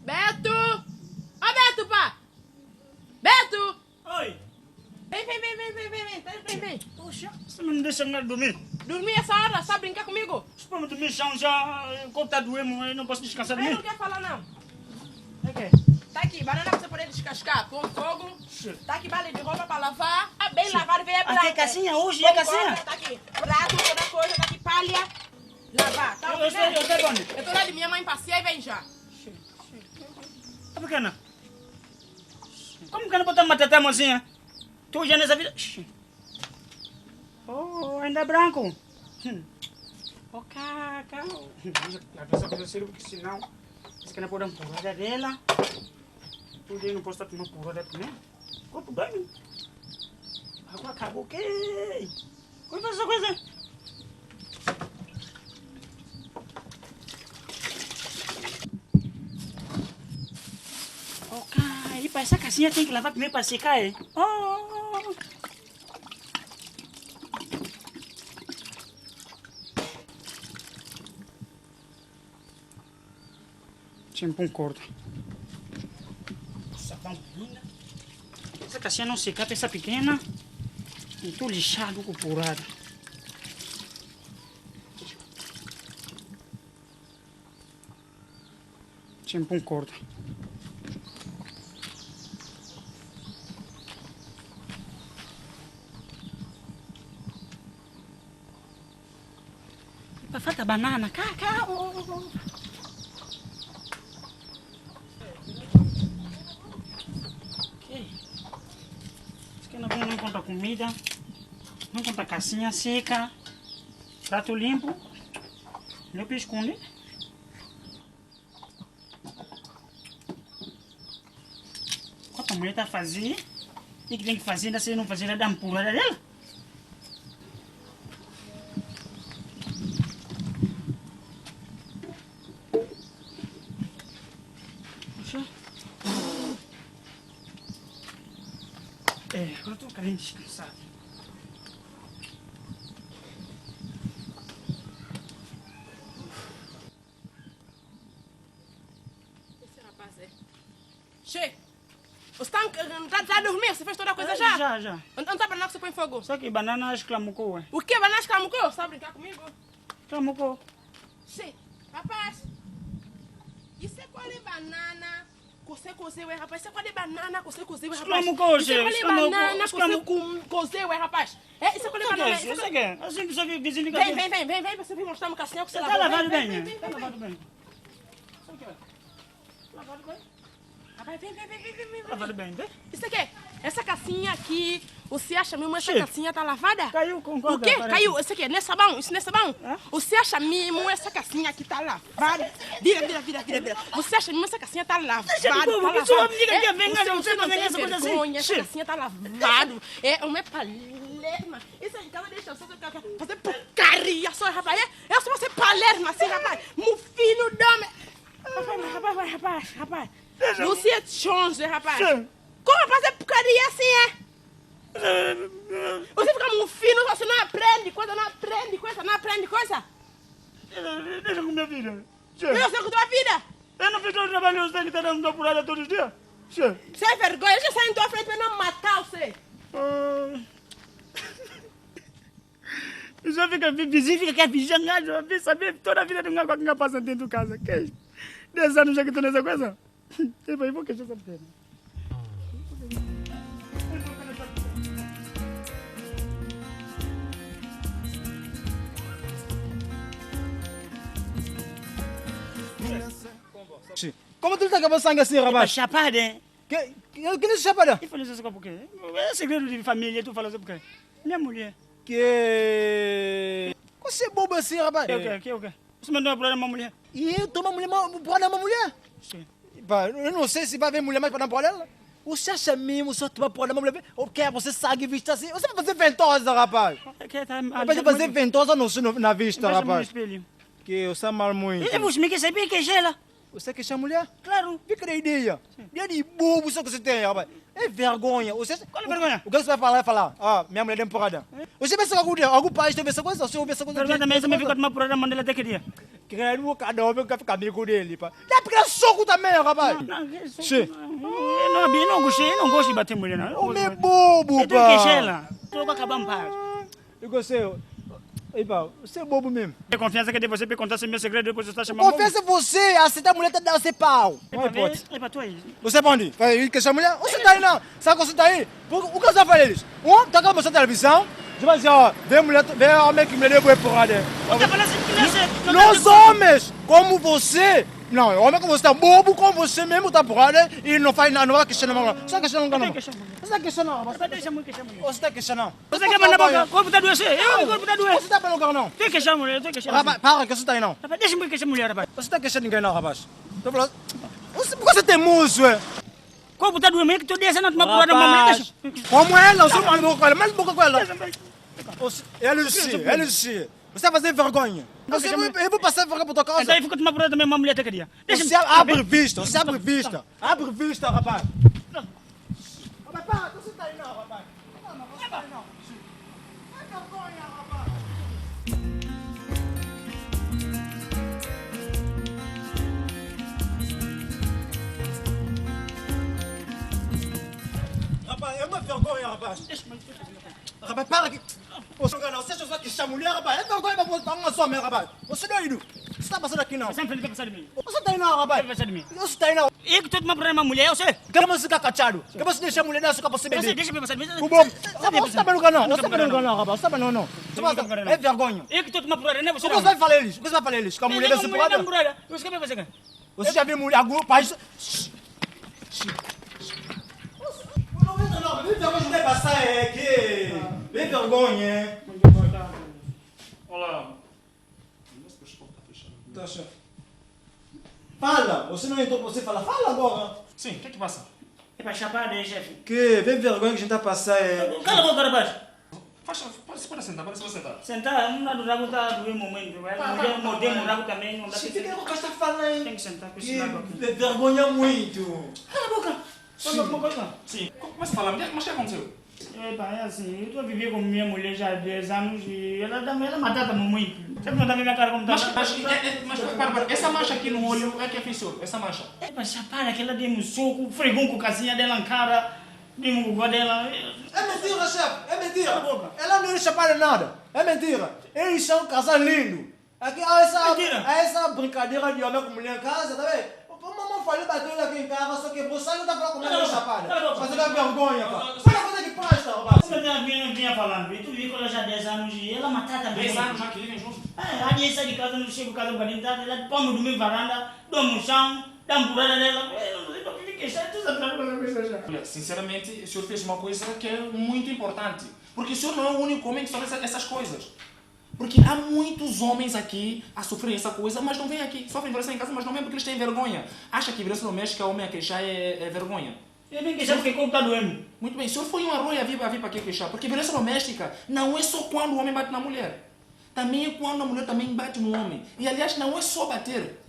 Beto! Ó Beto, pá! Beto! Oi! Vem, vem, vem, vem, vem, vem, vem, vem, vem. Poxa, você não me deixa mais dormir. Dormir essa hora, sabe brincar comigo? Para dormir chão já, o corpo tá doendo, eu não posso descansar Eu dormir. não quero falar não. É que? Tá aqui, banana pra você poder descascar. Põe fogo. Sim. Tá aqui balde de roupa pra lavar. Ah, bem lavado, vem é Aqui branca. é casinha hoje, Põe é casinha? cobre, Tá aqui. Prato, toda coisa, tá aqui palha. Lavar, tá Eu, eu sei, eu sei onde. Eu tô lá de minha mãe passear e vem já. Tá pequena. Como que eu não botar uma tata mocinha? Tu já nessa vida. Oh, ainda é branco. Hum. Oh, caca. Lava essa coisa cedo, porque senão. Esse cara pode dar uma porrada dela. Tudo eu não posso estar tomando porrada também. Corpo dói. Agora acabou o quê? Como faz essa coisa? Ok, e para essa casinha tem que lavar primeiro para secar, é? Oh! Sempre um corda. Sabão linda. Essa casinha não seca, essa pequena. Estou lixado com porrada. Sempre um corda. Epa, Falta banana. Cá, cá. Oh, oh, oh. Ok. Isso aqui não, não conta comida. Não conta casinha seca. Prato limpo. Meu peixe esconde. Quanto a mulher tá fazendo? E que tem que fazer, ainda se não fazer, ela dá uma porrada dela. Puxa. É, agora eu tô querendo descansar. Esse rapaz é. Che! Você tá, tá, tá a dormir? Você fez toda a coisa já? É, Já, já. Não tá banana que você põe fogo? Só que banana exclamou, ué. O que? Banana esclamucou? Sabe brincar comigo? Exclamou. Che! Rapaz! Isso é qual é banana? que Você cozeu, é rapaz? Isso é qual é banana que você cozeu, é rapaz? Esclamucou, Isso é che, qual é esclamucou, banana que você esclamucou. com- cozeu, é rapaz? É, isso é qual é banana? Isso Isso é aqui, assim que você vizinho Vem, vem, vem, vem, vem, você vem mostrar uma casinha que você Tá lavou. lavado Vem, bem, vem, né? vem, Tá vem, lavado bem. Isso aqui, ó. Lavado bem. Rapaz, vem, vem, vem, vem, vem, vem. Lavado bem, vem. Isso aqui, essa cacinha aqui, você acha mesmo essa Che. cacinha tá lavada? Caiu com O quê? Caiu? Isso aqui, não é sabão? Isso não é sabão? Hã? Você acha mesmo essa cacinha aqui tá lavada? Vira, vira, vira, vira, vira. Você acha mesmo essa cacinha tá lavada? Deixa de Tá bobo, que lavada. sua amiga que vem, você, você você não não vem tem essa coisa assim. vergonha, essa Che. cacinha tá lavada. É uma palerma. Isso aí em casa deixa você fazer porcaria só, rapaz. É, eu sou você palerma assim, rapaz. Mufino dome. Rapaz, rapaz, rapaz, rapaz. Você é chonge, rapaz. Che. Como fazer porcaria assim, é? Você fica mufino, você não aprende coisa, não aprende coisa, não aprende coisa. Deixa com minha vida. Che. Eu sei com tua vida. Eu não fiz todo o trabalho, você que tá dando uma porrada todos os dias. Che. Sem vergonha, deixa eu sair em tua frente pra não matar você. Ah. E só fica vizinho, fica quer vigiar, saber toda a vida de um água que passa dentro de casa. Que é isso? 10 anos já que estou nessa coisa. Eu vou queixar essa pena. Como tu tá acabando sangue assim, rapaz? Chapada, hein? Que, que, que não se chapada? E falou assim, por quê? É segredo de família, tu fala assim por quê? Minha mulher. Que... Você é bobo assim, rapaz? Que o quê? Que o quê? Você mandou uma porrada uma mulher? E eu tomo a mulher, uma porrada uma mulher? Sim. Pá, eu não sei se vai ver mulher mais para dar porrada dela. Você acha mesmo só tomar porrada uma mulher? Ou quer você sangue vista assim? Você vai fazer ventosa, rapaz. É que tá... Vai fazer ventosa no, no, na vista, no rapaz. espelho. Que eu sou mal muito. E você me quer saber que é gela? Você quer mulher? Claro. Fica da ideia. Ideia de bobo só que você tem, rapaz. É vergonha. Você, Qual é vergonha? O que você vai falar? Vai falar. Ah, minha mulher deu porrada. Você pensa que algum, algum país teve essa coisa? Você ouve essa coisa? Vergonha também, você me fica tomando porrada, manda ela até que dia. Querendo cada homem quer ficar amigo dele, pá. Dá pegar soco também, rapaz. Não, que isso? Sim. Eu não, eu não gostei, eu não gosto de bater mulher, não. Eu não Homem é gosto de bobo, bater. Eu pá. tenho que ela. Tô com acabar em paz. E você, Epa, você é bobo mesmo. Tem confiança que de você me contar esse meu segredo, depois você está chamando. Confessa você, aceitar a mulher tá dando você pau. Não É é hipótese. pra tu aí. Você pra onde? Vai ir queixar a mulher? Você tá aí não? Sabe que você tá aí? Porque o que você vai fazer eles? Um, tá com a televisão, você vai dizer, ó, vem mulher, vem homem que me deu boa porrada. Você fala assim que não sei. Nós homens, como você, não, homem como você tá bobo como você mesmo tá porrada e não faz nada, não vai questionar não. Você tá questionando não? Você tá questionando, Rapaz, deixa muito queixar mulher. você tá questionando. Você quer mandar para o corpo tá doendo? Eu, o corpo tá doendo. Você tá falando não? Tem que queixar mulher, tem que queixar. Rapaz, para que você tá aí não. Rapaz, deixa muito queixar mulher, rapaz. Você tá queixando ninguém não, rapaz. Tô falando. Você, por que você é teimoso, é? Corpo tá doendo, que tu desce não toma porrada, mamãe, deixa. Como ela, você não boca com ela, mais boca com ela. Você, ele sim, ele sim. Você vai fazer vergonha. Você, eu vou passar vergonha por tua causa. Então eu fico tomando porrada também, uma mulher até que dia. Deixa Você abre vista, você abre vista. Abre vista, rapaz. Rapaz, para, você tá aí não, rapaz. Não, não, você tá aí não. É vergonha, rapaz. Rapaz, é uma vergonha, rapaz. Rapaz, para aqui. Ô, senhor, não, você só que chama mulher, rapaz. É vergonha pra botar uma só, meu rapaz. Você doido. Você tá passando aqui, não. Sempre ele vai passar de mim. Você tá aí não, rapaz. Vai passar de mim. Você tá aí não. Eu que tô tomando porrada, uma mulher, eu sei. Quero você ficar cachado. Quero você deixar a mulher dessa pra você Eu beber. sei, deixa eu passar de mim. O bom. Rapaz, você tá bem no canal. Você tá bem no canal, rapaz. Você tá bem no não. É vergonha. Eu que tô tomando porrada, não é você O que não. você vai falar eles? O que você vai falar eles? Com a mulher dessa porrada? porrada. Você quer fazer? Você já viu mulher? Algum país. Não entra não, vem vergonha de passar é que. Vem vergonha. hein? Olá. Tá chefe. Fala, você não entrou, você fala, fala agora. Sim, o que é que passa? É pra chapar, né, chefe? Que vem vergonha que a gente tá passando é. Cala a boca, rapaz. Faz, pode, pode sentar, pode, pode sentar. Sentar, não dá do rabo, tá doendo muito. Mulher mordendo o rabo também, não dá pra Fica sentar. com o que está falando, hein? Tem que sentar com esse Que rabo aqui. vergonha muito. Cala a boca. Fala alguma coisa. Sim, começa a falar, mas o que aconteceu? Epa, é assim, eu tô a viver com minha mulher já há 10 anos e ela, ela matata muito. Sempre não tá vendo minha cara como tá. Mas, mas, é, é, mas para, para, essa mancha aqui no olho é que é fez essa mancha. Epa, chapada que ela deu um soco, fregou com a casinha dela em cara, deu um com dela. É mentira, chefe, é mentira. Cala a boca. Ela não é chapada nada. É mentira. Eles são um casal lindo. Aqui, ah, essa, Mentira. essa brincadeira de homem com mulher em casa, tá vendo? O mamãe falou, bateu ele aqui em casa, só quebrou, sai não tá falando com mulher chapada. Cala a boca. Fazendo a vergonha, pá. Olha a coisa que presta, rapaz. Como eu vinha, vinha falando, e tu viu que ela já há 10 anos e ela matata muito. 10 anos já que vivem juntos. Ah, a dia sai de casa, não chego em casa para dentro, ela põe dormir varanda, dorme no chão, dá uma porrada dela. Eu não sei para que queixar, tu sabe para que queixar. Olha, sinceramente, o senhor fez uma coisa que é muito importante. Porque o senhor não é o único homem que sofre essas coisas. Porque há muitos homens aqui a sofrer essa coisa, mas não vêm aqui. Sofrem violência em casa, mas não vêm porque eles têm vergonha. Acha que violência doméstica, homem a queixar, é, é vergonha. Eu vim queixar porque o corpo tá doendo. Muito bem, o senhor foi um herói a vir, a vir para aqui queixar. Porque violência doméstica não é só quando o homem bate na mulher. Também é quando a mulher também bate no homem. E aliás, não é só bater.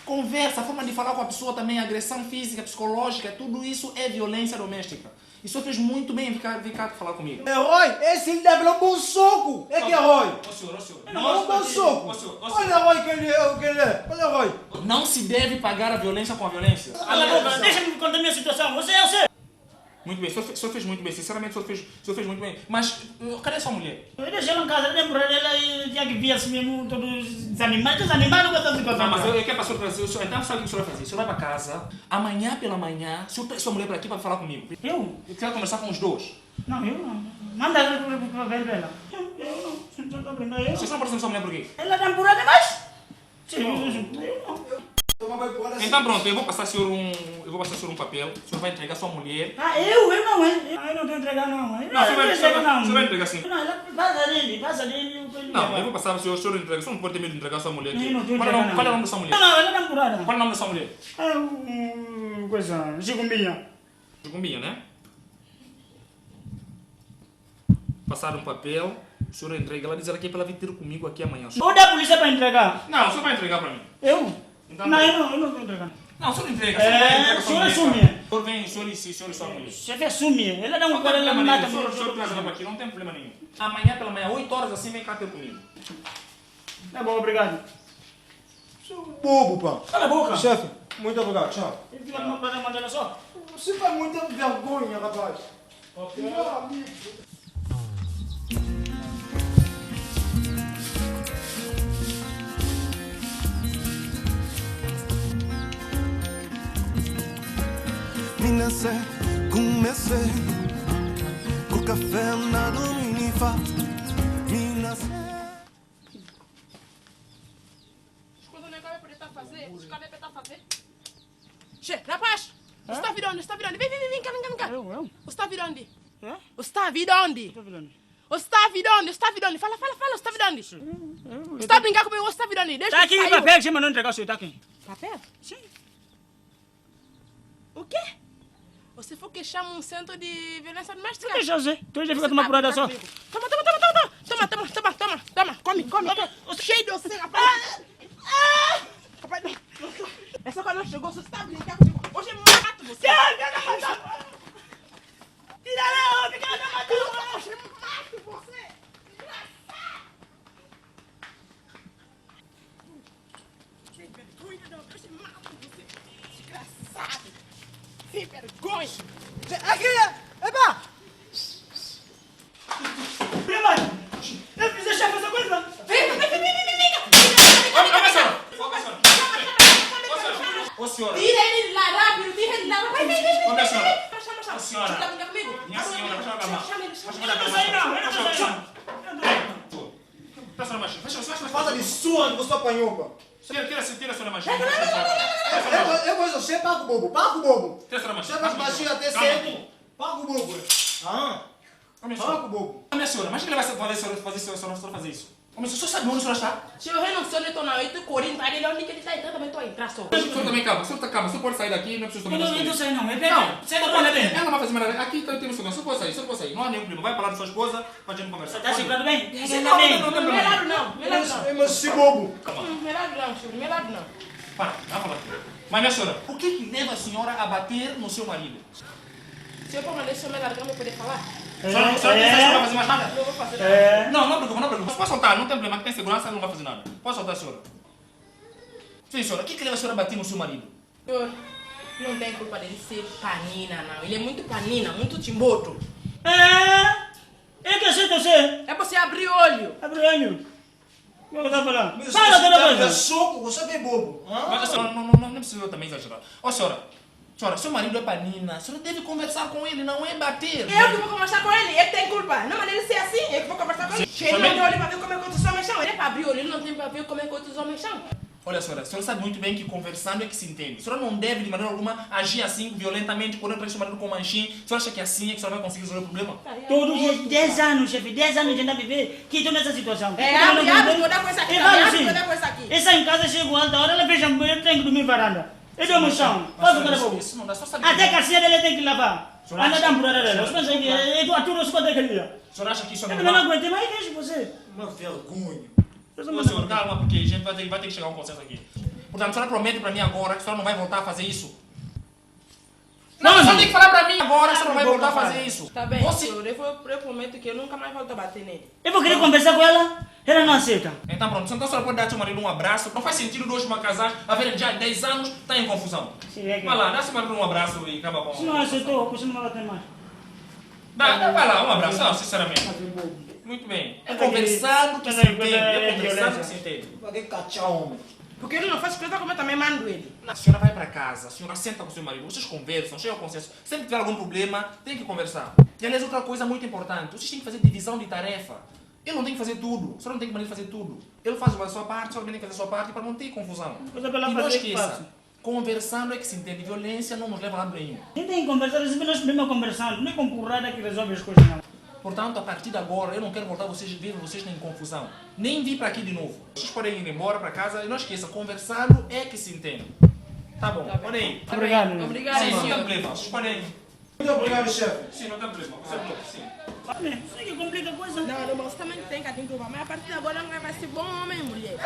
Conversa, a forma de falar com a pessoa também, agressão física, psicológica, tudo isso é violência doméstica. E o senhor fez muito bem em vir cá, vir cá falar comigo. Herói, esse ele deve dar um bom soco. É que herói. Ô senhor, ô senhor. Não, um bom soco. Ô senhor, ô senhor. Olha o herói que ele é, o que ele é. Olha o herói. Não se deve pagar a violência com a violência. Cala a boca, deixa-me contar a minha situação. Você, você. Muito bem, o senhor, o senhor fez muito bem, sinceramente o senhor fez, o senhor fez muito bem. Mas eh, cadê a sua mulher? Eu deixei ela em casa, ela deu ela e tinha que vir assim mesmo, todo desanimado, desanimado com essa situação. Não, mas eu, eu quero para o senhor trazer. O senhor, então sabe o que o senhor vai fazer? O senhor vai para casa, amanhã pela manhã, o senhor traz sua mulher para aqui para falar comigo. Eu? Eu quero conversar com os dois. Não, eu não. Manda ela para ver ela. Eu, eu não, não estou brincando, eu. Vocês não parecem sua mulher por quê? Ela dá empurrada demais. Sim, eu não. Então pronto, eu vou passar senhor um. Eu vou passar senhor um papel, o senhor vai entregar sua mulher. Ah, eu? Eu não, eu, eu não tenho que entregar não. Eu Não, você vai- não entrego, não. você vai entregar sim. Não, ela passa dele, passa dele. eu- eu- Não, eu vou passar o senhor, o senhor entrega. O senhor não pode ter medo de entregar sua mulher aqui. Eu não tenho Qual é o nome, entregar, qual é o nome da sua mulher? Não, não, ela dá empurrada. Qual é o nome da sua mulher? Ah, coisa, Chicumbinha. Jucumbinha, né? Passar um papel, o senhor entrega. Ela diz ela quer para ela vir ter comigo aqui amanhã. Vou dar a polícia para entregar. Não, o senhor vai entregar para mim. Eu? Então, Não, eu não, eu não vou entregar. Não, o senhor entrega. É, O o senhor assume. O senhor vem, o senhor e o senhor e sua mulher. Chefe, assume. Ela dá um Não tem cara, ela me problema mata. nenhum. O senhor traz ela aqui, não tem problema nenhum. Amanhã pela manhã, 8 horas assim, vem cá ter comigo. Tá bom, obrigado. Seu bobo, pá. Cala a boca. Chefe, muito obrigado, tchau. Ele fica com uma mandando só. Você faz muita vergonha, rapaz. Meu amigo. Mina se comecei Com café na dominifa Mina se Escuta, o negócio vai poder estar a fazer. Os caras vai estar a fazer. Che, rapaz! Você está virando, você está virando. Vem, vem, vem, vem cá, vem cá, vem cá. Eu, eu? Você está virando. É? Você está virando. Tô virando. Você está virando, você está virando. Fala, fala, fala, você está virando. Você está a brincar comigo, você está virando. Desde Tá que aqui o saiu. papel que você mandou entregar, senhor. Tá aqui. Papel? Sim. O quê? Você foi que chama um centro de violência doméstica? Deixa eu ver. Tu já fica Você tomando tá porrada a só. brincar comigo. Toma, toma, toma, toma, toma, toma, toma, toma, toma, come, come, come. Cheio de você, rapaz. Ah! Rapaz, não, não, Essa quando chegou, você está a brincar comigo. Hoje eu mato você. Tira lá, fica lá, Hoje eu mato você. Desgraçado. Sem vergonha, não. Hoje eu mato você. Desgraçado. Sem vergonha. Aqui, epá! Prima, eu fiz a chefe essa coisa. Vem, vem, vem, vem, vem, vem, vem. Olha, olha, senhora. Olha, senhora. Ô, senhora. Tira ele de lá rápido, tira ele de lá. Vai, vem, vem, vem. Olha, senhora. Chama, chama, chama. Senhora. Você tá brincando comigo? Minha senhora, chama a Chama ele, chama Chama ele. Eu não saí, não. Eu não saí, não. Tá, senhora Machine. Fecha, fecha, fecha. Falta de surra que você apanhou, pá. Tira, tira, tira a senhora Machine. Eu vou você paga o bobo, paga o bobo. Tira a senhora Machine. Você vai baixar até certo. Paga o bobo. Ah, paga o bobo. Minha senhora, mas que ele vai fazer, fazer, fazer, a senhora fazer isso? Mas o senhor sabe onde o senhor está? Se eu renuncio, eu estou na 8 40, ele onde que ele está entrando, também estou a entrar só. O senhor também calma, o senhor está calma, o senhor pode sair daqui, não precisa Eu também não, eu não das saí, não. Não, Sai da porta, bem. Ela não vai fazer mais nada. Aqui tá, tem um segurança, o senhor pode sair, o senhor pode sair. Não há nenhum problema. Vai falar de sua esposa, pra gente conversar. Tá segurando bem? Sim, Tá não, bem. não, não, não, Meu não. lado não, meu lado não. É mas esse bobo. Meu lado não, senhor, meu lado não. Para, vai falar. Mas minha senhora, o que que leva a senhora a bater no seu marido? Se eu for mandar esse homem largar, eu vou poder falar? A senhora, a senhora pensa que não vai fazer mais nada? Não vou fazer nada. É. Não, não preocupa, não preocupa. Pode soltar, não tem problema, que tem segurança, não vai fazer nada. Pode soltar, senhora. Sim, senhora, o que que leva a senhora a bater no seu marido? Senhor, não tem culpa dele ser panina, não. Ele é muito panina, muito timboto. É. É que aceita você. É você abrir olho. Abre o olho. O que eu tô falando? Mas Fala você toda tá coisa. soco, você é bobo. Ah? Mas a senhora não, não, não, não precisa também exagerar. Ó senhora, senhora, seu marido é panina, a senhora deve conversar com ele, não é bater. Eu que vou conversar com ele, ele tem culpa. Não, mas ele ser assim, eu que vou conversar com ele. Sim. Ele não Também- tem olho pra ver como é que outros homens são. Ele é pra abrir olho, ele não tem pra ver como é que outros homens são. Olha, senhora, a senhora sabe muito bem que conversando é que se entende. A senhora não deve, de maneira alguma, agir assim violentamente, quando entra seu marido com manchinha. A senhora acha que é assim é que a senhora vai conseguir resolver o problema? Todos os 10 anos, chefe, 10 anos de andar a viver, que estou nessa situação. É, Eu não abre, vou- abre, vou dar com essa aqui Eu também, falo abre, assim, vou dar com essa aqui. Essa em casa chego alta hora, ela fecha, eu tenho que dormir em varanda. Eu durmo no chão, faço o cara Isso, bobo. isso não dá, só sabe. Até a calcinha dela tem que lavar. Senhora, Anda acha- dando porrada dela. Você pensa que eu aturo os quatro aquele dia. A senhora acha que isso é Eu não normal? aguentei mais, vejo você. Uma vergonha. Ô, senhor, calma, porque a gente vai ter que chegar a um consenso aqui. Portanto, a senhora promete pra mim agora que a senhora não vai voltar a fazer isso. Não, a senhora tem que falar pra mim agora que a senhora não vai voltar a fazer isso. Tá bem, Você... senhor, eu prometo que eu nunca mais volto a bater nele. Eu vou querer conversar com ela, ela não aceita. Então pronto, então a senhora pode dar ao seu marido um abraço. Não faz sentido dois uma casar, haverem já 10 anos, tá em confusão. Sim, é que- Vai lá, dá seu marido um abraço e acaba com... Se não aceitou, você não vai bater mais. Dá, dá, vai lá, um abraço, não, sinceramente. Muito bem. É conversando que se entende, é conversando que se entende. Vai que cachar, homem. Porque ele não faz coisa como eu também mando ele. A senhora vai para casa, a senhora senta com o seu marido, vocês conversam, chegam ao consenso. Sempre que tiver algum problema, tem que conversar. E aliás, outra coisa muito importante, vocês têm que fazer divisão de tarefa. Ele não tem que fazer tudo, a senhora não tem que mandar ele fazer tudo. Ele faz a sua parte, a senhora também tem que fazer a sua parte para não ter confusão. Coisa pra lá E não fazer que esqueça, faço. conversando é que se entende, violência não nos leva a lado nenhum. Nem tem que conversar, resolver nosso problema conversando, não é com porrada que resolve as coisas, não. Portanto, a partir de agora, eu não quero voltar vocês, ver vocês em confusão. Nem vir para aqui de novo. Vocês podem ir embora para casa e não esqueça, conversando é que se entende. Tá bom, podem ir. Tá bem. Obrigado. Obrigada, Sim, não tem senhor. problema. Vocês podem ir. Muito obrigado, chefe. Sim, não tem problema. Você é louco, sim. Olha, isso aqui complica a coisa. Não, não, mas você também tem que culpa. Mas a partir de agora não vai ser bom homem e mulher.